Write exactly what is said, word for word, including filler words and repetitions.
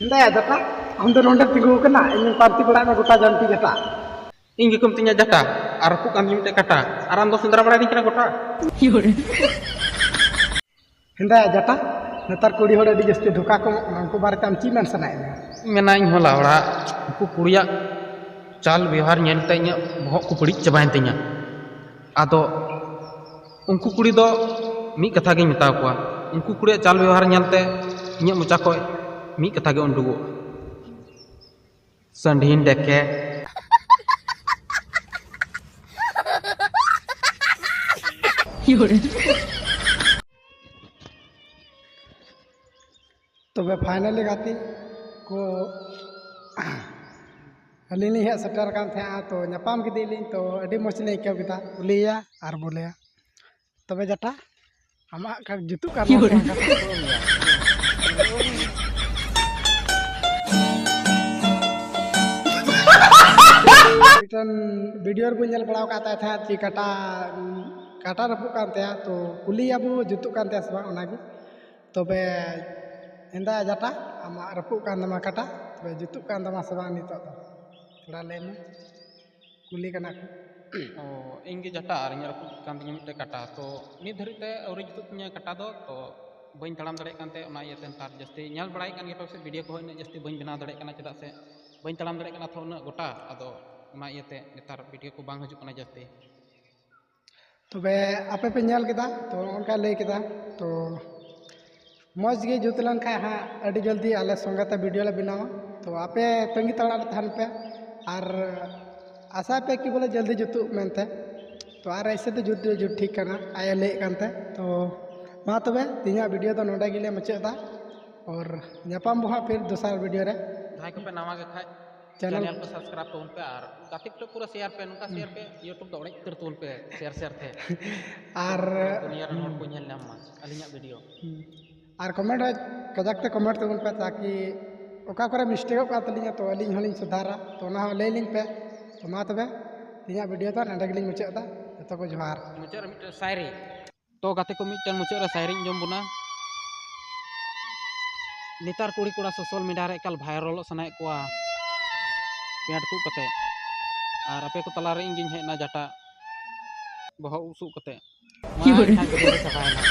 ᱦᱮᱸᱫᱟᱭᱟ ᱡᱟᱴᱟ, ᱟᱢ ᱫᱚ ᱱᱚᱰᱮᱢ ᱛᱤᱸᱜᱩ ᱟᱠᱟᱱᱟ, ᱤᱧ ᱯᱟᱱᱛᱮ ᱵᱟᱲᱟᱭᱮᱫ ᱢᱮ ᱜᱚᱴᱟ ᱡᱟᱱᱴᱤ ᱡᱟᱴᱟ᱾ ᱤᱧ ᱜᱮᱠᱚ ᱢᱤᱛᱟᱹᱧᱟ ᱡᱟᱴᱟ, ᱟᱨ ᱨᱟᱹᱯᱩᱫ ᱠᱟᱱ ᱛᱤᱧᱟ ᱢᱤᱫᱴᱮᱡ ᱠᱟᱴᱟ, ᱟᱨ ᱟᱢ ᱫᱚ ᱥᱮᱸᱫᱽᱨᱟ ᱵᱟᱲᱟᱭᱮᱫᱤᱧ ᱠᱟᱱᱟ ᱜᱚᱴᱟ᱾ ᱦᱮᱸᱫᱟᱭᱟ ᱡᱟᱴᱟ, ᱱᱮᱛᱟᱨ ᱠᱩᱲᱤ ᱦᱚᱲ ᱟᱹᱰᱤ ᱡᱟᱹᱥᱛᱤ ᱫᱷᱳᱠᱟ ᱠᱚ ᱮᱢᱚᱜ ᱠᱟᱱᱟ, ᱩᱱᱠᱩ ᱵᱟᱨᱮᱛᱮ ᱟᱢ ᱪᱮᱫ ᱢᱮᱱ ᱥᱟᱱᱟᱭᱮᱫ ᱢᱮᱭᱟ? ᱢᱮᱱᱟ ᱤᱧ ᱦᱚᱸ ᱞᱟᱣᱲᱟ, ᱩᱱᱠᱩ ᱠᱩᱲᱤᱭᱟᱜ ᱪᱟᱞ ᱵᱮᱣᱦᱟᱨ ᱧᱮᱞᱛᱮ ᱤᱧᱟᱹᱜ ᱵᱚᱦᱚᱜ ᱠᱚ ᱵᱟᱹᱲᱤᱡ ᱪᱟᱵᱟᱭᱮᱱ ᱛᱤᱧᱟ᱾ ᱟᱫᱚ ᱩᱱᱠᱩ ᱠᱩᱲᱤ ᱫᱚ ᱢᱤᱫ ᱠᱟᱛᱷᱟ ᱜᱤᱧ ᱢᱮᱛᱟ ᱠᱚᱣᱟ, ᱩᱱᱠᱩ ᱠᱩᱲᱤᱭᱟᱜ ᱪᱟᱞ ᱵᱮᱣᱦᱟᱨ ᱧᱮᱞᱛᱮ ᱤᱧᱟᱹᱜ ᱢᱚᱪᱟ ᱠᱷᱚᱡ ᱢᱤᱫ ᱠᱟᱛᱷᱟ ᱜᱮ ᱩᱰᱩᱠᱚᱜᱼᱟ, ᱥᱟᱺᱰᱤᱧ ᱰᱮᱠᱮ᱾ ᱛᱚᱵᱮ finally ᱜᱟᱛᱮ ᱠᱚ, ᱟᱹᱞᱤᱧ ᱞᱤᱧ ᱦᱮᱡ ᱥᱮᱴᱮᱨ ᱟᱠᱟᱱ ᱛᱟᱦᱮᱸᱜᱼᱟ, ᱛᱚ ᱧᱟᱯᱟᱢ ᱠᱮᱫᱮᱭᱟᱞᱤᱧ, ᱛᱚ ᱟᱹᱰᱤ ᱢᱚᱡᱽ ᱞᱤᱧ ᱟᱹᱭᱠᱟᱹᱣ ᱠᱮᱫᱟ ᱩᱞᱤᱭᱟ ᱟᱨ ᱵᱚᱞᱮᱭᱟ᱾ ᱛᱚᱵᱮ ᱡᱟᱴᱟ, ᱟᱢᱟᱜ ᱠᱟ-, ᱡᱩᱛᱩᱜ ᱠᱟᱱ ᱛᱟᱢᱟ ᱥᱮ ᱵᱟᱝ ᱠᱟᱛᱷᱟ? ᱢᱤᱫᱴᱮᱱ video ᱨᱮᱵᱚᱱ ᱧᱮᱞ ᱵᱟᱲᱟ ᱟᱠᱟᱫ ᱛᱟᱭ ᱛᱟᱦᱮᱸᱫ ᱡᱮ ᱠᱟᱴᱟ, ᱠᱟᱴᱟ ᱨᱟᱹᱯᱩᱫ ᱠᱟᱱ ᱛᱟᱭᱟ, ᱛᱚ ᱠᱩᱞᱤᱭᱟᱵᱚ ᱡᱩᱛᱩᱜ ᱠᱟᱱ ᱛᱟᱭᱟ ᱥᱮ ᱵᱟᱝ ᱚᱱᱟᱜᱮ᱾ ᱛᱚᱵᱮ ᱦᱮᱸᱫᱟ ᱡᱟᱴᱟ, ᱟᱢᱟᱜ ᱨᱟᱹᱯᱩᱫ ᱠᱟᱱ ᱛᱟᱢᱟ ᱠᱟᱴᱟ, ᱛᱚᱵᱮ ᱡᱩᱛᱩᱜ ᱠᱟᱱ ᱛᱟᱢᱟ ᱥᱮ ᱵᱟᱝ ᱱᱤᱛᱚᱜ ᱫᱚ? ᱛᱷᱚᱲᱟ ᱞᱟᱹᱭ ᱢᱮ, ᱠᱩᱞᱤ ᱠᱟᱱᱟ ᱠᱚ᱾ ᱚ, ᱤᱧ ᱜᱮ ᱡᱟᱴᱟ ᱟᱨ ᱤᱧᱟᱹᱜ ᱨᱟᱹᱯᱩᱫ ᱠᱟᱱ ᱛᱤᱧᱟᱹ ᱢᱤᱫᱴᱮᱡ ᱠᱟᱴᱟ, ᱛᱚ ᱱᱤᱛ ᱫᱷᱟᱹᱨᱤᱡ ᱛᱮ ᱟᱹᱣᱨᱤ ᱡᱩᱛᱩᱜ ᱛᱤᱧᱟᱹ ᱠᱟᱴᱟ ᱫᱚ, ᱛᱚ ᱵᱟᱹᱧ ᱛᱟᱲᱟᱢ ᱫᱟᱲᱮᱭᱟᱜ ᱠᱟᱱ ᱛᱮ ᱚᱱᱟ ᱤᱭᱟᱹᱛᱮ ᱱᱮᱛᱟᱨ ᱡᱟᱹᱥᱛᱤ ᱧᱮᱞ ᱵᱟᱲᱟᱭᱮᱫ ᱠᱟᱱ ᱜᱮᱭᱟ ᱯᱮ ᱥᱮ video ᱠᱚᱦᱚᱸ ᱩᱱᱟᱹᱜ ᱡᱟᱹᱥᱛᱤ ᱵᱟᱹᱧ ᱵᱮᱱᱟᱣ ᱫᱟᱲᱮᱭᱟᱜ ᱠᱟᱱᱟ, ᱪᱮᱫᱟᱜ ᱥᱮ ᱵᱟᱹᱧ ᱛᱟᱲᱟᱢ ᱫᱟᱲᱮᱭᱟᱜ ᱠᱟᱱᱟ ᱛᱚ ᱩᱱᱟᱹᱜ ᱜᱚᱴᱟ, ᱟᱫᱚ ᱚᱱᱟ ᱤᱭᱟᱹᱛᱮ ᱱᱮᱛᱟᱨ video ᱠᱚ ᱵᱟᱝ ᱦᱤᱡᱩᱜ ᱠᱟᱱᱟ ᱡᱟᱹᱥᱛᱤ᱾ ᱛᱚᱵᱮ ᱟᱯᱮ ᱯᱮ ᱧᱮᱞ ᱠᱮᱫᱟ, ᱛᱚ ᱚᱱᱠᱟᱭ ᱞᱟᱹᱭ ᱠᱮᱫᱟ, ᱛᱚ ᱢᱚᱡᱽ ᱜᱮ ᱡᱩᱛ ᱞᱮᱱᱠᱷᱟᱱ ᱦᱟᱸᱜ ᱟᱹᱰᱤ ᱡᱚᱞᱫᱤ ᱟᱞᱮ ᱥᱚᱸᱜᱮ ᱛᱮ video ᱞᱮ ᱵᱮᱱᱟᱣᱟ᱾ ᱛᱚ ᱟᱯᱮ ᱛᱟᱺᱜᱤ ᱛᱟᱲᱟᱜ ᱨᱮ ᱛᱟᱦᱮᱱ ᱯᱮ, ᱟᱨ ᱟᱥᱟᱭ ᱯᱮ ᱠᱤ ᱵᱚᱞᱮ ᱡᱚᱞᱫᱤ ᱡᱩᱛᱩᱜ ᱢᱮᱱᱛᱮ᱾ ᱛᱚ ᱟᱨ ᱮᱭᱥᱮ ᱛᱚ ᱡᱩᱛ ᱡᱩᱛ ᱴᱷᱤᱠ ᱠᱟᱱᱟ, ᱟᱡ ᱮ ᱞᱟᱹᱭᱮᱫ ᱠᱟᱱᱛᱮ᱾ ᱛᱚ ᱢᱟ ᱛᱚᱵᱮ ᱛᱮᱦᱮᱧᱟᱜ video ᱫᱚ ᱱᱚᱰᱮ ᱜᱮᱞᱮ ᱢᱩᱪᱟᱹᱫ ᱮᱫᱟ, ᱟᱨ ᱧᱟᱯᱟᱢ ᱵᱚ ᱦᱟᱸᱜ ᱯᱷᱤᱨ ᱫᱚᱥᱟᱨ video ᱨᱮ᱾ ᱡᱟᱦᱟᱸᱭ ᱠᱚᱯᱮ ᱱᱟᱣᱟ ᱜᱮ ᱠᱷᱟᱡ channel channel ᱠᱚ subscribe ᱛᱟᱵᱚᱱ ᱯᱮ ᱟᱨ ᱜᱟᱛᱮ ᱠᱚ ᱴᱷᱮᱱ ᱯᱩᱨᱟᱹ share ᱯᱮ, ᱱᱚᱝᱠᱟ share ᱯᱮ, YouTube ᱫᱚ ᱚᱲᱮᱡ ᱩᱛᱟᱹᱨ ᱛᱟᱵᱚᱱ ᱯᱮ share share ᱛᱮ᱾ ᱟᱨ ᱯᱩᱨᱟᱹ ᱫᱩᱱᱤᱭᱟᱹ ᱨᱮᱱ ᱦᱚᱲ ᱠᱚ ᱧᱮᱞ ᱧᱟᱢ ᱢᱟ ᱟᱹᱞᱤᱧᱟᱜ video᱾ ᱦᱩᱸ᱾ ᱟᱨ comment ᱨᱮ ᱠᱟᱡᱟᱠ ᱛᱮ comment ᱛᱟᱵᱚᱱ ᱯᱮ, ᱛᱟᱠᱤ ᱚᱠᱟ ᱠᱚᱨᱮ mistakeᱚᱜ ᱠᱟᱱ ᱛᱟᱹᱞᱤᱧᱟ ᱛᱚ ᱟᱹᱞᱤᱧ ᱦᱚᱸᱞᱤᱧ ᱥᱩᱫᱷᱟᱨᱟ, ᱛᱚ ᱚᱱᱟ ᱦᱚᱸ ᱞᱟᱹᱭ ᱞᱤᱧ ᱯᱮ᱾ ᱛᱚ ᱢᱟ ᱛᱚᱵᱮ ᱛᱮᱦᱮᱧᱟᱜ video ᱫᱚ ᱱᱚᱸᱰᱮ ᱜᱮᱞᱤᱧ ᱢᱩᱪᱟᱹᱫ ᱮᱫᱟ᱾ ᱡᱚᱛᱚ ᱠᱚ ᱡᱚᱦᱟᱨ᱾ ᱢᱩᱪᱟᱹᱫ ᱨᱮ ᱢᱤᱫᱴᱮᱱ ᱥᱟᱭᱨᱤ᱾ ᱛᱚ ᱜᱟᱛᱮ ᱠᱚ, ᱢᱤᱫᱴᱮᱱ ᱢᱩᱪᱟᱹᱫ ᱨᱮ ᱥᱟᱭᱨᱤᱧ ᱟᱸᱡᱚᱢ ᱵᱚᱱᱟ᱾ ᱱᱮᱛᱟᱨ ᱠᱩᱲᱤ ᱠᱚᱲᱟ ᱥᱳᱥᱟᱞ ᱢᱤᱰᱤᱭᱟ ᱨᱮ ᱮᱠᱟᱞ ᱵᱷᱟᱭᱨᱟᱞᱚᱜ ᱥᱟᱱᱟᱭᱮᱫ ᱠᱚᱣᱟ ᱯᱮᱱᱴ ᱛᱩᱫ ᱠᱟᱛᱮ᱾ ᱟᱨ ᱟᱯᱮ ᱠᱚ ᱛᱟᱞᱟᱨᱮ ᱤᱧ ᱜᱤᱧ ᱦᱮᱡ ᱮᱱᱟ ᱡᱟᱴᱟ ᱵᱚᱦᱚᱜ ᱩᱥᱩᱵ ᱠᱟᱛᱮ᱾ ᱢᱟ ᱮᱱᱠᱷᱟᱱ ᱵᱷᱤᱰᱤᱭᱳ ᱫᱚ ᱪᱟᱵᱟᱭᱮᱱᱟ᱾